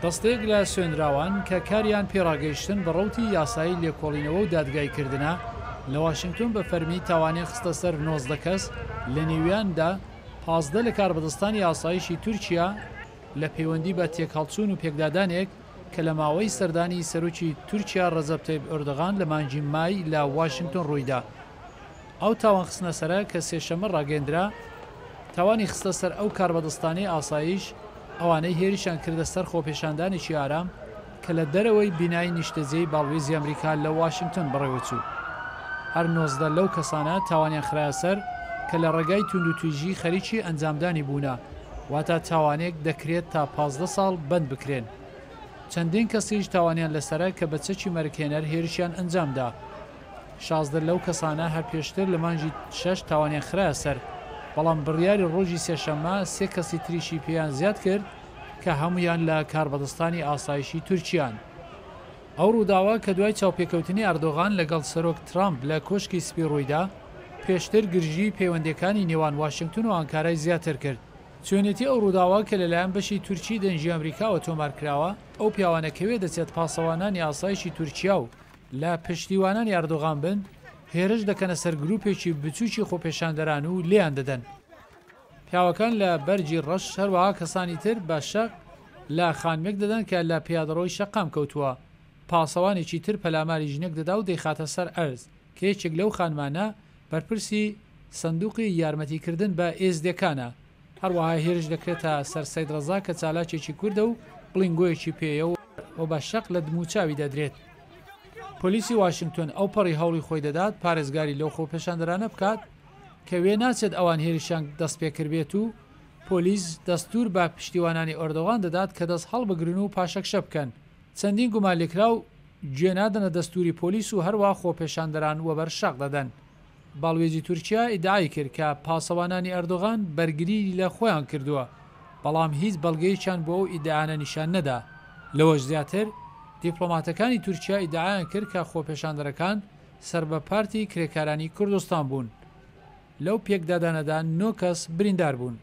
دەستەیەک لە سوێندراوان کە کاریان پێڕاگەیشتن بە ڕەوتی یاسایی لێکۆڵینەوە و دادگاییکردنە لە واشنگتۆن بە فەرمی تاوانیان خستە سەر 19 کەس لە نێویاندا 15 لە کاربەدەستانی ئاسایشی تورکیا لە پەیوەندی بە تێکهەڵچوون و پێکدادانێک کە لە ماوەی سەردانی سەرۆکی تورکیا ڕەجەب تەیب ئۆردغان لە مانگی مای لە واشنگتۆن ڕوویدا. ئەو تاوان خستنەسەرە کە سێشەممە ڕاگەیەندرا، تاوانی خستە سەر ئەو کاربەدەستانەی ئاسایش، ئەوانەی هێرشیان کردە سەر خۆپێشاندانێکی ئارام کە لە دەرەوەی بینای نیشتەجێی باڵوێزی ئەمریکا لە واشنگتۆن بەڕێوەچوو. هەر 19 لەو کەسانە تاوانیان خرایە سەر کە لە ڕێگای توندوتیژی خەریکی ئەنجامدانی بوونە، واتە تاوانێک دەکرێت تا 15 ساڵ بەند بکرێن. چەندین کەسیش تاوانیان لەسەرە کە بە چەکی مەرگهێنەر هێرشیان ئەنجامدا. 16 لەو کەسانە هەر پێشتر لە مانگی شەش تاوانیان خرایە سەر، بەڵام بڕیاری ڕۆژی سێشەممە سێ کەسی تریشی پێیان زیاد کرد کە هەموویان لە کاربەدەستانی ئاسایشی تورکیان. ئەو ڕووداوە کە دوای چاوپێکەوتنی ئەردۆغان لەگەڵ سەرۆک ترامپ لە کۆشکی سپی ڕوویدا، پێشتر گرژیی پەیوەندییەکانی نێوان واشنگتن و ئانکارای زیاتر کرد. چۆنێتی ئەو ڕووداوە کە لەلایەن بەشی تورکی دەنگی ئەمریکاوە تۆمارکراوە، ئەو پیاوانە کە وێدەچێت پاسەوانانی ئاسایشی تورکیا و لە پشتیوانانی ئەردۆغان بن، هێرش دەکەنە سەر گروپێکی بچووکی خۆپێشاندەران و لێیان دەدەن. پیاوەکان لە بەرگی ڕەش، هەروەها کەسانی تر بە شەق لە خانمێک دەدەن کە لە پیادەڕۆی شەقام کەوتووە. پاسەوانێکی تر پەلاماری ژنێک دەدا و دەیخاتە سەر ئەرز، کە یەکێک لەو خانمانە بەرپرسی سندوقی یارمەتیکردن بە ئێزدیەکانە. هەروەها هێرش دەکرێتە سەر سەید ڕەزا کە چالاکێکی کوردە و بڵینگۆیەکی پێیە و بە شەق لە دموچاوی دەدرێت. پۆلیسی واشنگتۆن ئەوپەڕی هەوڵی خۆی دەدات پارێزگاری لەو خۆپێشاندەرانە بکات کە وێناچێت ئەوان هێرشیان دەستپێکردبێت و پۆلیس دەستور بە پشتیوانانی ئۆردوغان دەدات کە دەست هەڵبگرن و پاشەکشە بکەن. چەندین گومانلێکراو گوێ نادەنە دەستوری پۆلیس و هەروا خۆپێشاندەران وەبەر شەق دەدەن. باڵوێزی تورکیا ئیدعای کرد کە پاسەوانانی ئەردۆغان بەرگریی لە خۆیان کردووە، بەڵام هیچ بەڵگەیەکیان بۆ ئەو ئیدعانە نیشان نەدا. لەوەش زیاتر، دیپڵۆماتەکانی تورکیا ئیدعایان کرد کە خۆپێشاندەرەکان سەر بە پارتی کرێکارانی کوردستان بوون. لەو پێکدادانەدا نۆ کەس بریندار بوون.